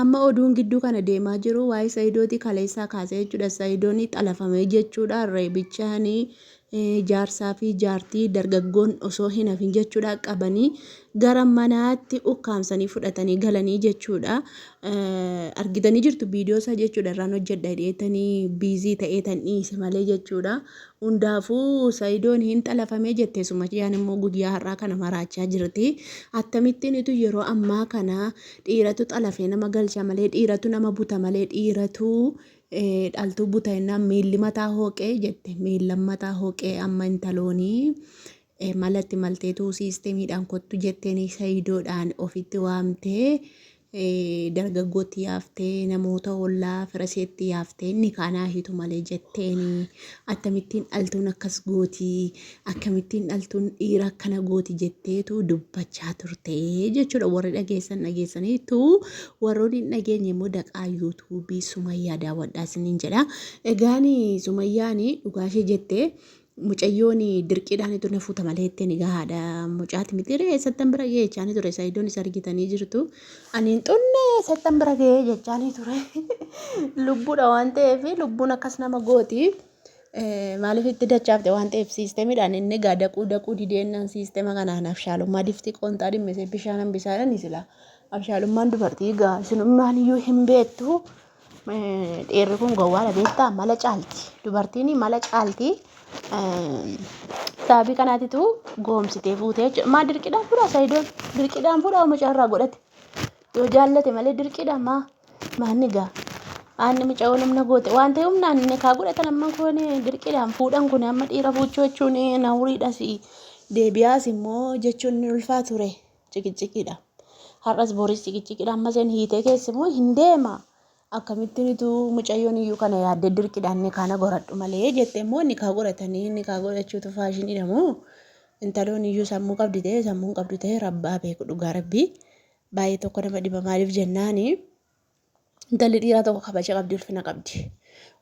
Amma oduun gidduu kana deemaa jiru waa'ee Sa'idooti kaleessaa kaasee jechuudha. Sa'idoon xalafamee jechuudha. Reebichaan jaarsaa fi jaartii dargaggoon osoo hin hafin jechuudha qabanii gara manaatti ukkaamsanii fudhatanii galanii jechuudha. Argitanii jirtu viidiyoo isaa jechuudha irraan hojjedha jedheetanii biizii ta'ee tan dhiise malee jechuudha. Hundaafuu Sa'idoon hin xalafamee jette Sumayyaan immoo guyyaa har'aa kana maraachaa jirti. Akkamittiin itu yeroo ammaa kana dhiiratu xalafee nama galcha malee dhiiratu nama buta malee dhiiratu dhaltuu buta jennaan miilli mataa hooqee jette. Miillan mataa hooqee amma intaloonii malatti malteetu siistemiidhaan kottu jetteen Sa'idoodhaan ofitti waamtee dargaggootti yaaftee namoota ollaa fira isheetti yaaftee inni kaanaa hiitu malee jetteeni akkamittiin dhaltuun akkas gooti akkamittiin dhaltuun dhiira akkana gooti jetteetu dubbachaa turte jechuudha warri dhageessan dhageessaniitu warroonni hin dhageenye immoo daqaa yuutuubii Sumayyaa daawwadhaa isiniin jedha egaan Sumayyaan dhugaa ishee jettee Mucayyoon dirqiidhaanitu na fuuta malee jetteen egaa haadha mucaati miti ree eessattan bira ga'e jechaanii ture Sa'idoon isa argitanii jirtu. Ani hin xunne eessattan bira ga'e jechaanii ture. Lubbuudha waan ta'eef lubbuun akkas nama gooti. Maaliif itti dachaafte waan ta'eef siistemiidhaan inni egaa daquu daquu dideennaan siistema kanaan abshaalummaa diftii qoonxaa dhimmisee bishaan hambisaadhaan sila. Abshaalummaan dubartii egaa isinummaan iyyuu hin beektu. Dhiirri kun gowwaadha beektaa mala caalti. Dubartiin mala caalti. Sababii kanaatitu goomsitee fuutee jechuudha. Maa dirqiidhaan fuudhaa Sayidoon? Dirqiidhaan fuudhaa mucaa irraa godhate. Yoo jaallate malee dirqiidhaan maa maanni gaa? Aanni mucaa humna goote waan ta'e humnaan inni kaa godhatan amma kun dirqiidhaan fuudhan kun amma dhiira fuuchuu jechuun nawriidhas deebi'aas immoo jechuun ni ulfaa ture. Ciqiciqiidha. Har'as boris ciqiciqiidha. Amma isheen hiitee keessa immoo hin deema. Akkamittiin utuu mucayyoon iyyuu kana yaaddee dirqiidhaan nikaa na goradhu malee jette immoo nikaa godhatanii nikaa godhachuutu faashiniidha moo intaloon iyyuu sammuu qabdi ta'e sammuu hin qabdu ta'e rabbaa beeku dhugaa rabbii baay'ee tokko nama dhiba maaliif jennaani intalli dhiiraa tokko kabaja qabdi ulfina qabdi.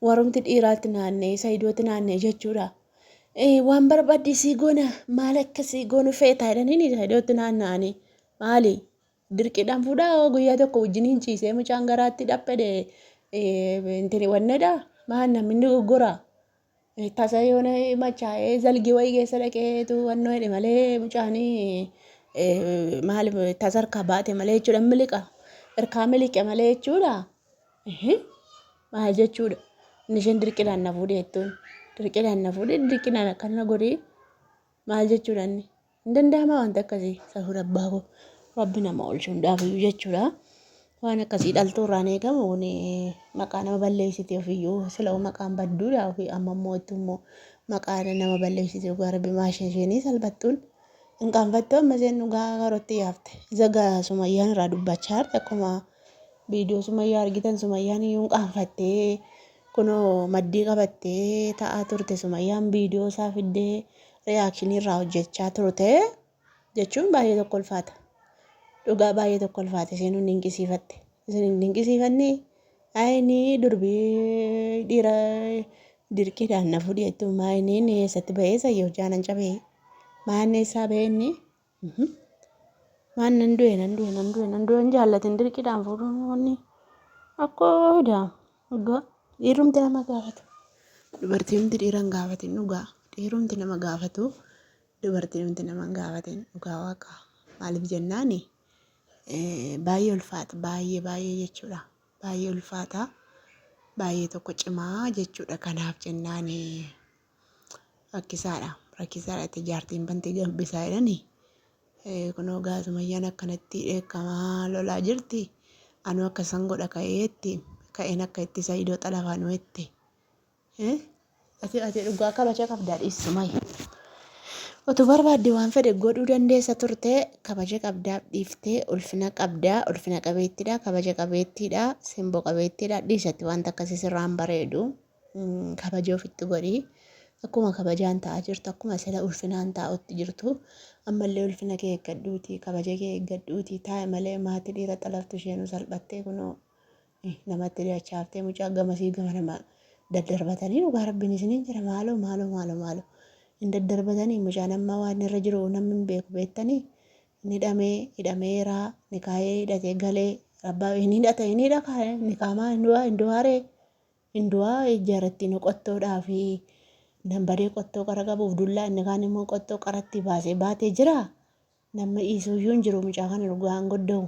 Warumti dhiiraatti naanna'ee Sayidootti naanna'e jechuudha. Waan barbaadde sii goona maal akka sii goonu feeta jedhanii Sayidootti naanna'anii maali dirqiidhaan fuudhaa guyyaa tokko wajjiniin ciisee mucaan garaatti dhaphedhe intini wannedha maal namni dogoggora. Tasa yoona machaa'ee zalgii wayii keessa dhaqeetu wannoo jedhe malee mucaan maal tasa harkaa baate malee jechuudha miliqa. Harkaa miliqe malee jechuudha. Maal jechuudha? Inni isheen dirqiidhaan na fuudhe jettuun. Dirqiidhaan na fuudhe dirqiidhaan akkana na godhe maal jechuudha inni? Hin danda'ama wanti akkasii safuu abbaa koo rabbi nama oolchu hundaafiyyuu jechuudha. Waan akkasii dhaltuu irraan eegamu kun maqaa nama balleessite ofiyyuu sila'u maqaan badduudha ofii amma immoo itti immoo maqaa nama balleessite dhugaa rabbi maashee isheenii salphattuun hin qaanfattu amma isheen dhugaa karootti yaafte. Isa gaa sumayyaan irraa dubbachaa jirti akkuma viidiyoo sumayyaa argitan sumayyaan iyyuu hin qaanfattee Kunoo maddii qabattee ta'aa turte Sumayyaan viidiyoo isaa fiddee reaction irraa hojjechaa turte jechuun baay'ee tokko ulfaata. Dhugaa baay'ee tokko ulfaata isheen hin dinqisiifatte. Isin hin dinqisiifannee ayini durbii dhiira dirqiidhaan na fudhi jettu maayini inni eessatti ba'ee sayyoo jaanan cabee maanni eessaa ba'ee inni Maan nan du'e nan du'e nan du'e nan du'e hin jaallatin dirqiidhaan fuudhuun wanni akkoo daa dhugaa dhiirumti nama gaafatu dubartiimti dhiira hin gaafatin dhugaa dhiirumti nama gaafatu dubartiimti nama hin gaafatin dhugaa waaqa maaliif jennaani baay'ee ulfaata baay'ee baay'ee jechuudha baay'ee ulfaata baay'ee tokko cimaa jechuudha kanaaf jennaani. Rakkisaadha. Rakkisaadha itti jaartiin bantii gabbisaa jedhani. Kunoo gaa Sumayyaan akkanatti dheekkamaa lolaa jirti. Anuu akkasan godha ka'eetti. Ka'een akka itti Sa'idoo xalafaa nu jette. Ati ati dhugaa kabaja qabdaa dhiisi Sumayya. Utuu barbaadde waan fedhe godhuu dandeessa turte kabaja qabdaaf dhiiftee ulfina qabdaa ulfina qabeettiidha kabaja qabeettiidha simboo qabeettiidha dhiisatti wanta akkasii sirraan bareedu. Kabaja ofitti godhi. Akkuma kabajaan ta'aa jirtu, akkuma sila ulfinaan taa'utti jirtu, ammallee ulfina kee eeggadhuutii, kabaja kee eeggadhuutii taa'i malee maati dhiira xalaftu isheenuu salphattee kunoo namatti dachaaftee mucaa gamasii gama nama daddarbatanii dhugaa rabbiin isiniin jira maaloo maaloo maaloo maaloo hin daddarbatanii mucaan amma waan irra jiru namni hin beeku beektanii Inni hidhamee hidhameera, nikaayee hidhatee galee Rabbaa hin hidhata hin hidha kaa inni qaamaa hin du'aa hin du'aaree hin du'aa jarattiin qottoodhaa fi nambaree qottoo qara qabuuf dullaa inni kaan immoo qottoo qaratti baasee baatee jira. Namni dhiisuuyyuu hin jiru mucaa kana dhugaa hin godda'u.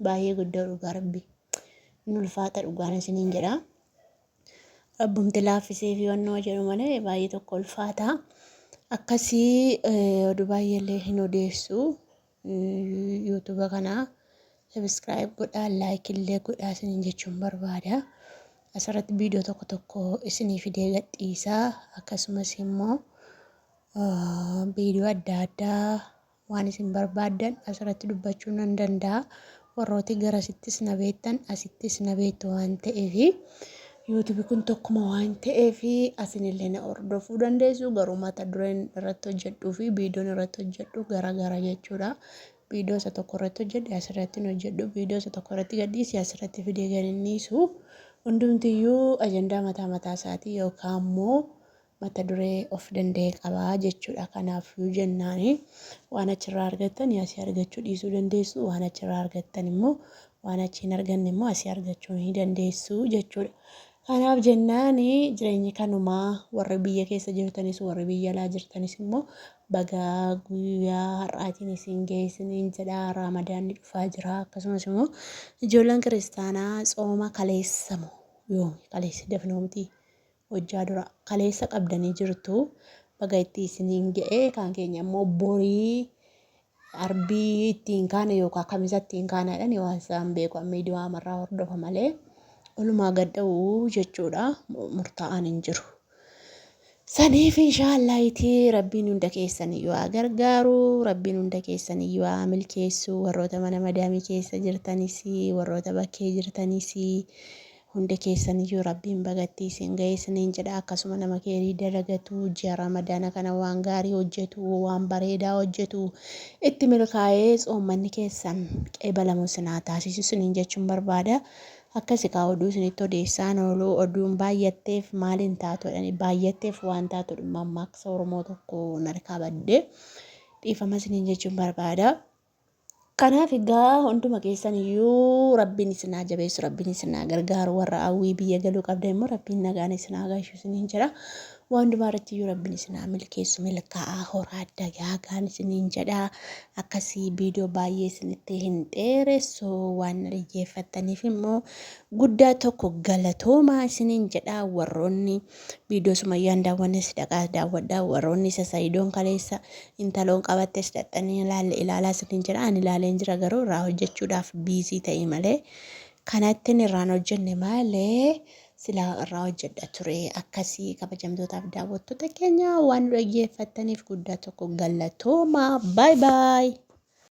Baay'ee godda'u dhugaa rabbi. Inni ulfaata dhugaan isiniin jedha. Rabbumti laaffisee fi wannoo jedhu malee baay'ee tokko ulfaata. Akkasii oduu baay'eellee hin odeessu. Yuutuuba kana sabiskiraayib godhaa laayik illee godhaa isiniin jechuun barbaada. Asirratti viidiyoo tokko tokko isinii fidee gadhiisaa akkasumas immoo viidiyoo adda addaa waan isin barbaaddan asirratti dubbachuu nan danda'a. Warrooti garasittis na beektan asittis na beektu waan ta'eef yuutuubi kun tokkuma waan ta'eef asinillee na hordofuu dandeessu. Garuu mata dureen irratti hojjedhuu fi viidiyoon irratti hojjedhu gara gara jechuudha. Viidiyoo isa tokko irratti hojjedhe asirratti hin hojjedhu. Viidiyoo isa tokko irratti gadhiise asirratti fidee gad hin dhiisu. Hundumtiyyuu ajandaa mataa mataa isaatii yookaan immoo mata duree of danda'e qaba jechuudha. Kanaafuu jennaan waan achirraa argattan asii argachuu dhiisuu dandeessu. Waan achirraa argattan immoo waan achi hin arganne immoo asii argachuu ni dandeessu jechuudha. Kanaaf jennaan jireenyi kanumaa warri biyya keessa jirtanis warri biyya alaa jirtanis immoo baga guyyaa har'aatiin isin ga'e isiniin jedha. Raamadaanni dhufaa jira. Akkasumas immoo ijoolleen kiristaanaa tsooma kaleessa moo yoomi kaleessa dafnoo miti hojjaa dura kaleessa qabdanii jirtu baga itti isiniin ga'e kaan keenya immoo borii arbii ittiin kaane yookaan kamisa ittiin kaana jedhani waan isaan beeku amma miidiyaa amarraa hordofa malee olumaa gad dha'u jechuudha murtaa'aan hin jiru. Saniif inshaallaahiti rabbiin hunda keessan iyyuu haa gargaaru rabbiin hunda keessan iyyuu haa milkeessu warroota mana madaamii keessa jirtanis warroota bakkee jirtanis Hunda keessaniyyuu Rabbiin baga itti isin gahe isiniin jedha. Akkasuma nama keeyrii dalagatu, ji'a Ramadaana kana waan gaarii hojjetu, waan bareedaa hojjetu itti milkaa'ee tsoommanni keessan qeebalamu isin haa taasisu isiniin jechuun barbaada. Akkasi kaa oduu isinitti odeessaan oolu oduun baay'atteef maal hin taatu jedhani baay'atteef waan taatu mammaaksa Oromoo tokko narkaa badde dhiifama isiniin jechuun barbaada. Kanaaf egaa hunduma keessan iyyuu rabbiin isin haa jabeessu, rabbiin isin haa gargaaru, warra hawwii biyya galuu qabdan immoo rabbiin nagaan isin haa galchu isiniin jedha. Waan hundumaa irratti iyyuu rabbiin isin haa milkeessu, milkaa'aa horaa dagaagaan isiniin jedha. Akkasii viidiyoo baay'ee isinitti hin dheeressu waan na dhaggeeffattaniif immoo guddaa tokko galatoomaa isiniin jedha warroonni Viidiyoo Sumayyaan daawwannes dhaqaa daawwadhaa. Warroonni isa Sa'idoon kaleessa intaloon qabattes dhaqxanii ilaalle ilaalaa isiniin jedha. Ani ilaaleen jira garuu irraa hojjechuudhaaf biizii ta'e malee kanattin irraan hojjenne malee silaa irraa hojjedha ture. Akkasii kabajamtootaaf daawwattoota keenya waan nu dhaggeeffattaniif guddaa tokko galatoomaa. Baay baay.